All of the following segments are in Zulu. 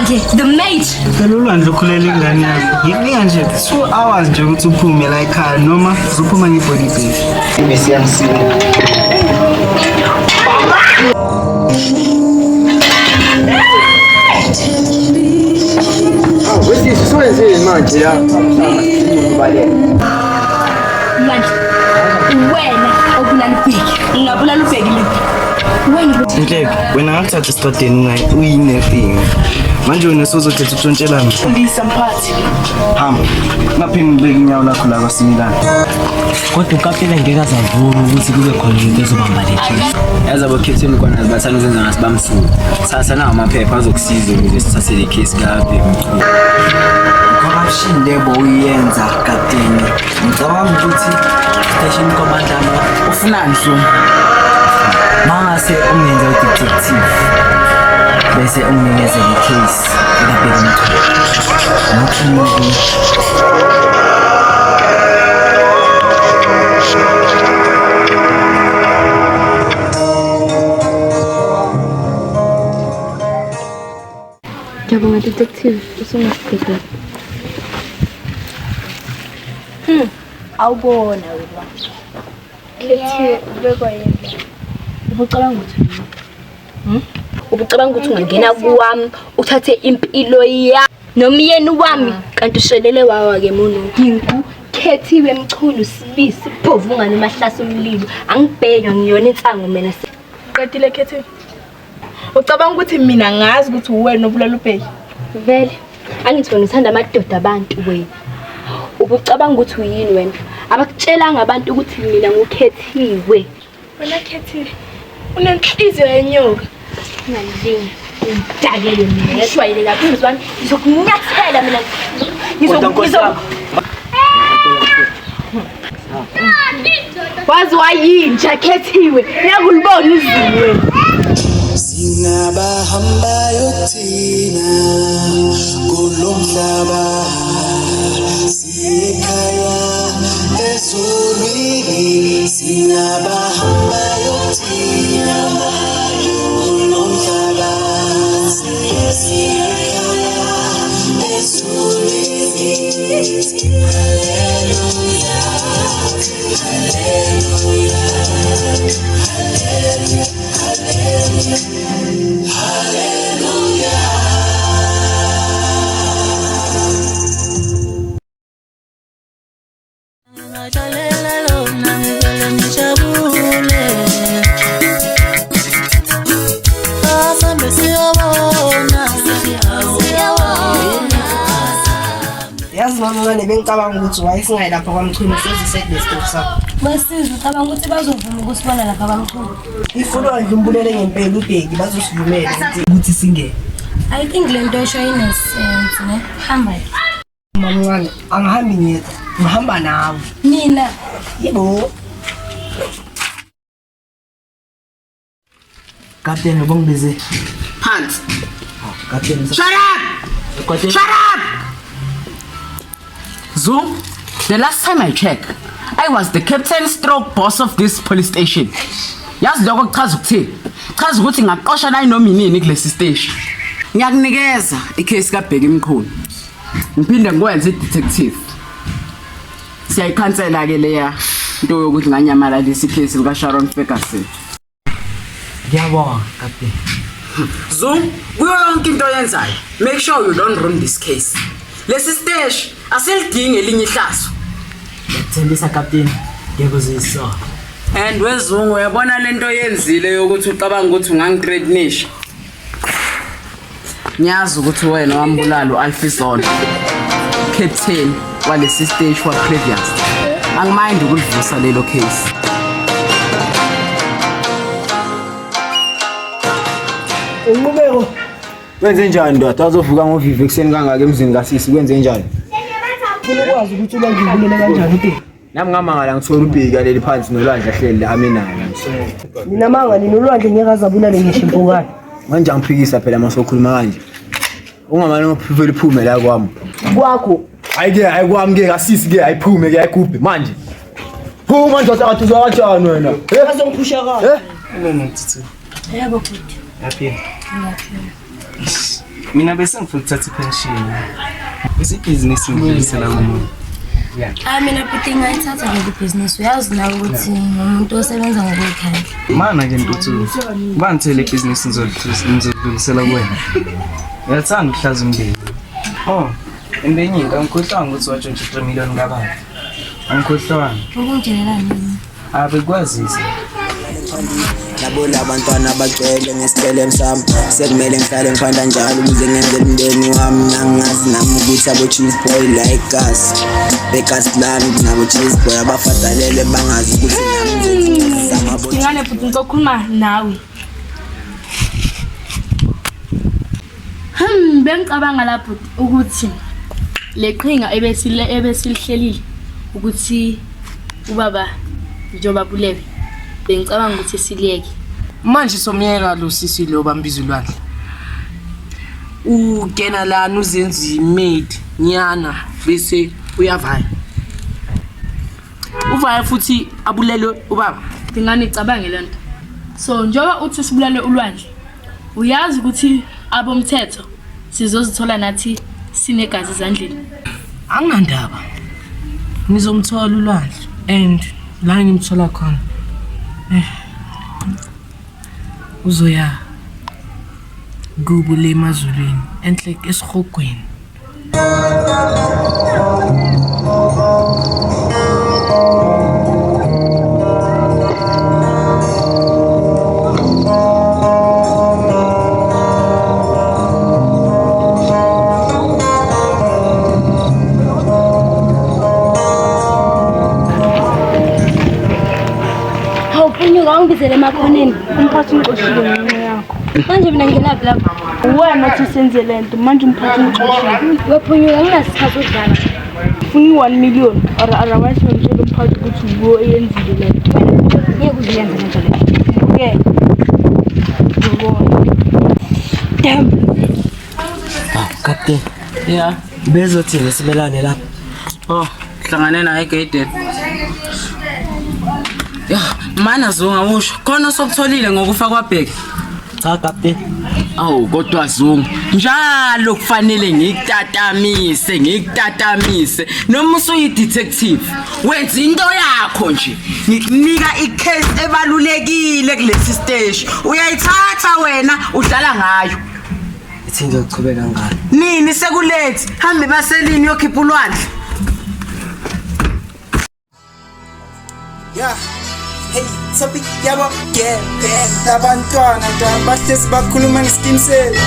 Lwandle, the mate. Phela uLwandle ukhulele ingane yakho. Ngikunika nje 2 hours nje ukuthi uphume la ekhaya noma uzophuma ngebody bag. Ibisi yangisile. Wesisi suwenzeni manje la? Lwandle, wena obulala ubheki. Ngingabulala ubheki mina. Wena Nhleko, wena ngakuthatha esitradeni naye uyi-nothing. Manje wena sozothetha ukutshontshelana. Lisa mphathi. Hamba. Ungaphinde ubeke inyawo lakho la kwasimilana. Kodwa ukapela ngeke azavume ukuthi kube khona umuntu ozobamba le case. Yazi abokhetheni kona bathanda uzenza ngathi bamsuka. Thatha nawo amaphepha azokusiza ukuze sithathe le case kaBheki Mchunu. Corruption le bowuyenza kapteni. Ngicabanga ukuthi station commander Ufunani Zungu? mangase ungenze udetective bese unginikeze le case kaBheki Mchunu. Lokhu Ngiyabonga detective, usungasigedela. Awubona wena. Khethiwe ubekwa yena. Ubucabanga ukuthi hmm? Ubucabanga ukuthi ungangena kuwami uthathe impilo ya nomyeni wami kanti ushelele wawa ke muno. Ngingu Khethiwe Mchunu sibisi phovu ungane mahlasa umlilo. Angibheka ngiyona insangu mina. Qedile Khethiwe. Ucabanga ukuthi mina ngazi ukuthi uwena obulala uBheki? Vele angithi wena uthanda amadoda abantu wena. Ubucabanga ukuthi uyini wena? Abakutshelanga abantu ukuthi mina ngukhethiwe. Wena Khethiwe, unenhliziyo yenyoka. Ungalingi ungidakele mina. Ngeshwayele kakhulu zwane. Ngizokunyathela mina. Ngizo Wazi wayinja Khethiwe, ngiyakulibona izulu wena. Singabahambayo thina kulomhlaba siyekhaya ezulwini singabahambayo thina kulomhlaba siyekhaya ezulwini haleluya haleluya haleluya haleluya Yazi mama mane bengicabanga ukuthi why singayi lapha kwaMchunu soze sekunesitofu sakho. Basiza ucabanga ukuthi bazovuma ukusibona lapha kwaMchunu. If uLwandle umbulele ngempela uBheki bazosivumela ukuthi singene. I think le nto esho ine-sense ne. Hamba. Mamncane angihambi ngedwa, ngihamba nawe. Mina Yebo. Kapteni ubongibize. Phansi. Kapteni. Shut up! Kapteni. Shut up! Zoom, the last time I checked, I was the captain stroke boss of this police station. Yazi lokho kuchaza ukuthini? Chaza ukuthi ngaqosha nayinoma inini kulesi station. Ngiyakunikeza icase kaBheki Mchunu. Ngiphinde ngikwenze i-detective. Siyayikhansela ke leya into yokuthi nganyamalalisa icase lika Sharon Ferguson. Ngiyabonga kapteni. Zoom, kuyo yonke into oyenzayo, make sure you don't ruin this case. Lesi siteshi asilidingi elinye ihlazo. Ngiyakuthembisa kapteni ngeke uzisola. And wezungu uyabona lento oyenzile yokuthi ucabanga ukuthi ungangithreatenisha. Ngiyazi ukuthi wena wambulala u-Alfizona. Captain walesi stage wa previous. Angimind ukulivusa lelo case. Unqubeko Wenze njani ndoda? Wazovuka ngovivi ekuseni kangaka emzini kasisi kwenze njani? ufuna ukwazi ukuthi uLwandle umbulele kanjani uBheki. Nami ngamangala ngithola ubheki aleli phansi nolwandle ahleli la ame naye. Mina manga nina uLwandle ngeke azabulale ngisho impukane. Manje angiphikisa phela masokhuluma kanje. Ungamane uphuvele uphume la kwami. Kwakho Hayi ke hayi kwami ke kasisi ke ayiphume ke ayigubhe manje. Phuma ndoda athi uzwa kanjani wena? Eh? bazongiphusha ka. Eh? Yebo bhuti. Yaphila. Ngiyaphila. Mina bese ngifuna ukuthatha ipension. Bese ibhizinisi ngidlulisela kumuntu. Ah mina bhuti ngayithatha leli bhizinisi uyazi nawe ukuthi ngumuntu osebenza ngokuyikhandla. Mana ke Ntuthu, uba ngithele ibhizinisi ngizodlulisela kuwena. Uyathanda ukuhlaza umndeni. Oh, and enye into angikhohlwanga ukuthi watshontsha 3 million kababa. Angikhohlwanga. Ukungitshelelani yini? Abekwazise. Labo labantwana bagcwele ngesikelem sami sekumele ngihlale ngiphanda njalo ukuze ngenzele umndeni wami nangazi nami ukuthi abo-cheese boy like us bekasi lami nabo-cheese boy abafadalele bangazi ukuthi nami Ngane bhuti ngizokhuluma nawe. Bengicabanga la bhuti ukuthi le qhinga ebesile ebesilihlelile ukuthi ubaba njengoba bulewe bengicabanga ukuthi siliyeke. Manje somyeka lo sisi lo bambiza ulwandle. Ungena lana uzenza imaid nyana bese uyavaya. Uvaya futhi abulelwe ubaba. Dingane icabange le nto. So njengoba uthi sibulale ulwandle uyazi ukuthi abomthetho sizozithola nathi sinegazi ezandleni. Anginandaba. Ngizomthola ulwandle and la ngimthola khona. Eh. Uzoya kubo le emazulwini enhle esihogweni. Hawu phunyuka ungibizele emakhoneni. Umphathi ungixoshile ngenxa yakho. Manje mina ngingenaphi lapho? Uwena othi senze le nto manje umphathi ungixoshile. Wephunyuka nginasikhathi sokudlala. Funa i-1 million or otherwise ngimtshela umphathi ukuthi nguwe oyenzile le nto. Ngeke uziyenze lento leyo. Okay. Ngibona. Damn. Captain, Yeah. bezothini simelane lapha? Oh, hlangane naye egedeni. Ya, mana Zungu awusho. Khona sokutholile ngokufa kwaBheki. Cha Captain. Awu kodwa Zungu, njalo kufanele ngikutatamise, ngikutatamise. Noma usuyi detective, wenza into yakho nje. Ngikunika icase ebalulekile kulesi stage. Uyayithatha wena udlala ngayo. Ithi ngizochubeka ngayo. Nini sekulethi? Hambe baselini yokhipha ulwandle. Yeah. Hey, topic yabo yeah, yeah. Labantwana ntwana bahlezi bakhuluma ngeskim sale.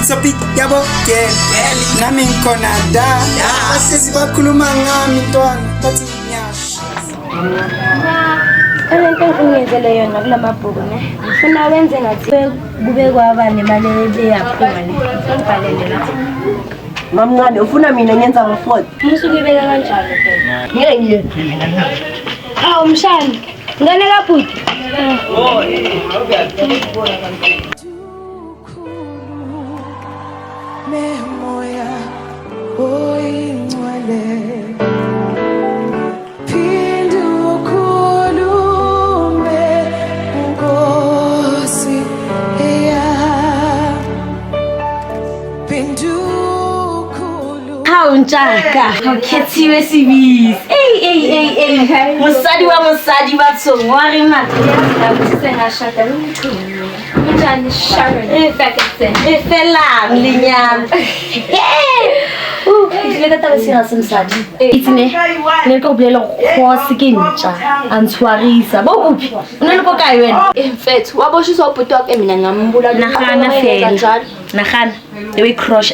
Topic yabo yeah, yeah. Nami ngikhona da. Bahlezi bakhuluma ngami ntwana bathi ngiyasha. Khona into engifuna ungenzele yona kula mabhuku ne. Ngifuna wenze ngathi kube kwaba nemali ebeyaphuma ne. Ngifuna ngibhalele la. Mamncane ufuna mina ngenza ngo-4. Musu kuyibeka kanjalo phela. Ngeke ngiyenze mina na. Hawu mshana, ngane kabhuti. Memoya oyingcwele phinde ukhulume Nkosi eya phinde ukhulume Hawu Ntshaka, hawu khethiwe sibisi. Ey ey ey ey. Mosadi wa mosadi bathong wa re ma. Sengashada nomchunu. Unjani Sharon? E felang lenyalo. Ke ka taba sira se mosadi. Itse ne, ne ke o bolela go se ke ntja a ntshwarisa. Bo kuphi? O ne le ko kae wena? Mfethu, waboshiswa ubhuti wakhe mina ngambulala. Nagana fela. Nagana. The way cross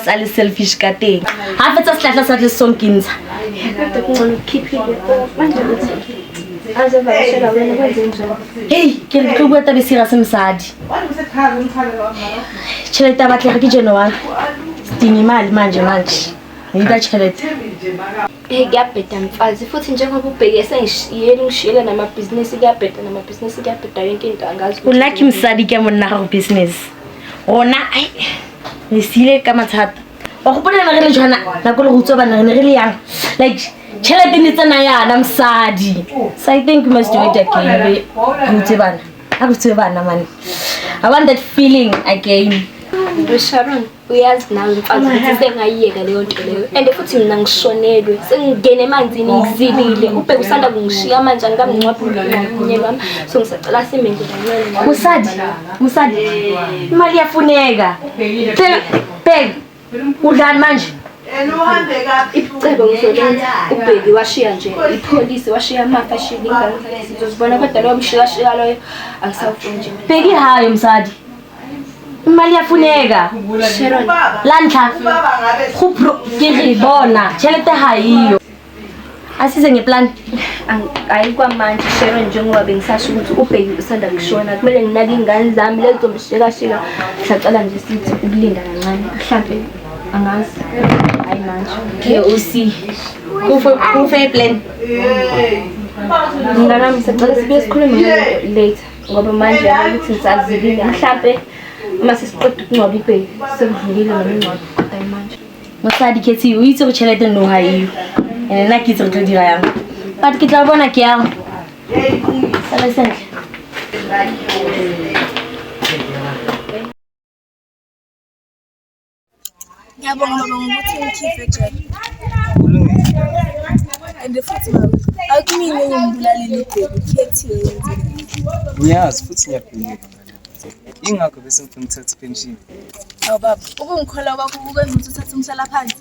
a le selfish ka teng. Ha fetsa sehlahla sa tle sonkintsha. Kodwa kungcono ukukhiphile. Manje uthi azovakashela wena kwenze njani? Hey, ke re tlo bua taba e serious mosadi. Tjhelete ya batlega ke January. Sidinga imali manje manje. Ngida tjhelete. Hey kuyabheda mfazi futhi njengoba ubheke sengishiyele ngishiyele namabhizinisi kuyabheda namabhizinisi kuyabheda yonke into angazi O lucky mosadi ke monna gago business. Rona ai re siile ka mathata. Wa gopola ne re le jwana nako le go utswa bana re ne re le yang. Like tjhelete ne tsena yana mosadi. So I think we must do it again. Re utswe bana. Ha re utswe bana man. I want that feeling again. Sharon, uyazi nawe mfazi ukuthi sengayiyeka leyo nto leyo and futhi mina ngishonelwe sengingene emanzini ngizilile ubheke usanda kungishiya manje angikamngcwabi umyeni wami so ngisacela sime nje kancane. Musadi, Musadi, imali iyafuneka. Phela, bheka, udlani manje? Icebo ngizolenza ubheki washiya nje ipholisi washiya amafa ashiya ingane zakhe sizozibona kodwa loyo mshikashika loyo angisawufuni nje. Bheka ihayo Msadi. Imali iyafuneka. Sharon. La ntlha, go ke re bona, tšhelete ga eyo. Asize ngeplan. Hayi kwamanje Sharon njengoba bengisasho ukuthi ubheki usanda kushona kumele nginake iy'ngane zami lezo mshikashika ngisacela nje sithi ukulinda kancane mhlampe angazi hayi manje. Okay, usi. Kufe plan. Mngani wami ngisacela sibuye sikhulume ngayo later ngoba manje yabo ukuthi ngisazilile mhlampe uma sesiqeda ukungcwaba ubheki sekudlulile nomngcwabo kodwa hayi manje. Mosadi Khethiwe, o itse gore tšhelete no ga eyo. Ene nna ke itse re tlo dira yang. But ke tla bona ke yang. Sala sentle. Ngiyabonga baba ngokuthi ungikhiphe ejele. And futhi baba, akumina engimbulalile ubheki, ukhethiwe yenzile. Ngiyazi futhi ngiyabhilika ngane. Ingakho bese ngifuna ukuthatha ipenshini. Awu baba, ukungikholwa kwakho kukwenza ukuthi uthathe umhlalaphansi.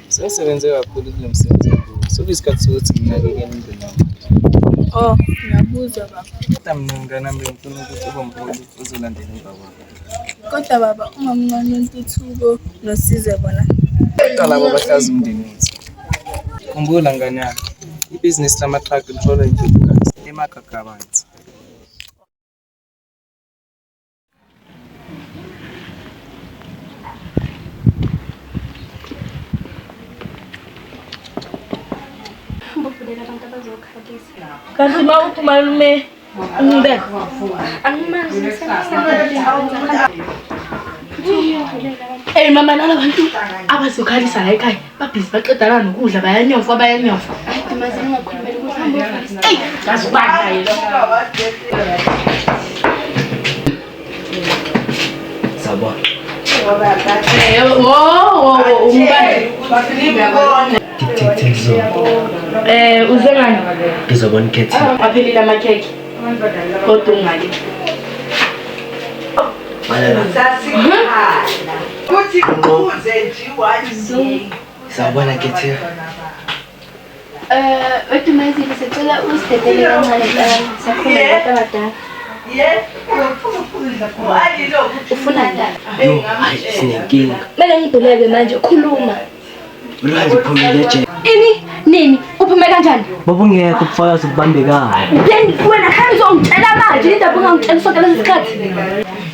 Sengisebenze kakhulu kule msebenzi enguwo. Sekuyisikhathi sokuthi nginakekele umndeni wami. Oh, ngiyakuzwa baba. Kodwa mina mngani wami bengifuna ukuthi ube umholi ozolandela emva kwakho. Kodwa baba, umamncane wentuthuko nosize bona. Kodwa labo bahlaza umndeni wethu. Khumbula ngane yami, ibhizinisi lama-truck litholwa indlovukazi emagagabanzi. Bovulela abantu abazokhalisa. Kanti uma uthi umalume unqubeka. Angimazi Ey mama nala bantu abazokhalisa la ekhaya babhizi baqedana nokudla bayanyofa bayanyofa. Dumazile ungakhulumeli ukuthi hamba uyokhalisa. Ey ngazi ubani naye lo. Sawubona. Wo wo ungubani? Detective Zungu. Uze ngani? Ngizobona uKhethiwe. Aphelile amakhekhe. Kodwa ungali. Sawubona Khethiwe. Udumazile sicela usidedele kancane sakhuluma nabantu abadala. Ufuna la. Yo, hayi sinenkinga. Kumele ngibhuleke manje khuluma. Ulwandle uphumile ejele. Ini nini uphume kanjani? Bobungekho ubufakazi obubambekayo. Then wena khani uzongitshela manje indaba ungangitshela sonke lesi sikhathi.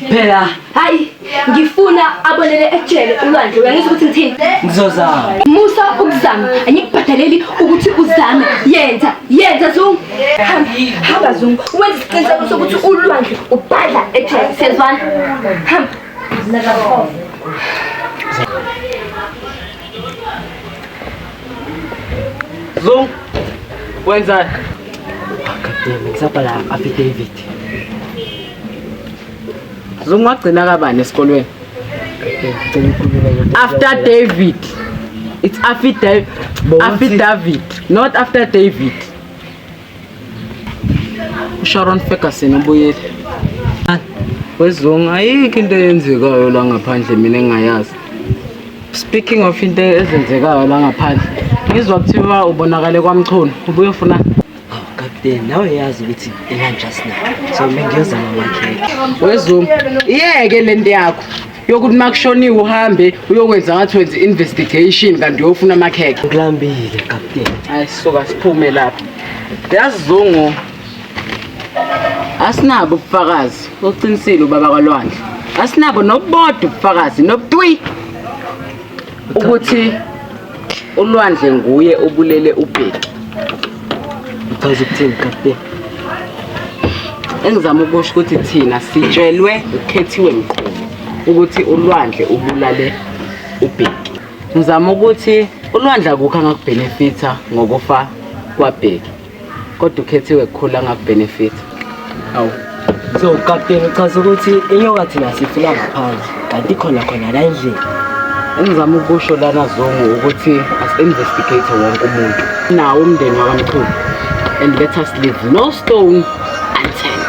Phela Hayi ngifuna abonele ejele ulwandle uyangizwa ukuthi ngithini? ngizozama. Musa ukuzama angikubhadaleli ukuthi uzame yenza yenza Zungu hamba hamba Zungu wenza isiqiniseko sokuthi ulwandle ubhadla ejele siyazwana hamba. Zungu, wenzani? Kapteni, ngisabhala affidavit. Zungu wagcina kabani esikolweni? Ngicela ukukhuluma ngento. After David. It's affidavit, affidavit, not after David. uSharon Ferguson ubuyile. Wezungu ayikho into eyenzekayo la ngaphandle mina engingayazi. Speaking of into ezenzekayo la ngaphandle, ngizwa kuthiwa ubonakale kwaMchunu, ubuyofuna Awu kapteni, nawe yazi ukuthi ilunch asinayo. So mina ngiyozama amakhekhe. Wezungu, iyeke lento yakho yokuthi makushoniwe uhambe uyokwenza ngathi wenza investigation kanti uyofuna amakhekhe. Ngilambile kapteni. Hayi suka siphume lapha. Yazi Zungu, asinabo ubufakazi oqinisile ubaba kaLwandle. Asinabo nobodwa ubufakazi nobutwi ukuthi uLwandle nguye obulele uBheki. Uchaza ukuthini kapteni? Engizama ukusho ukuthi thina sitshelwe ukhethiwe Mqulu ukuthi uLwandle ubulale uBheki. Ngizama ukuthi uLwandle akukho angakubhenefitha ngokufa kwaBheki. Kodwa ukhethiwe kukhulu angakubhenefitha. Awu. So kapteni uchaza ukuthi inyoka thina sifuna ngaphandle. Kanti khona khona la endlini. Engizama ukusho lana Zungu ukuthi asi-investigate wonke umuntu. Nawo umndeni wakaMchunu. And let us leave no stone unturned.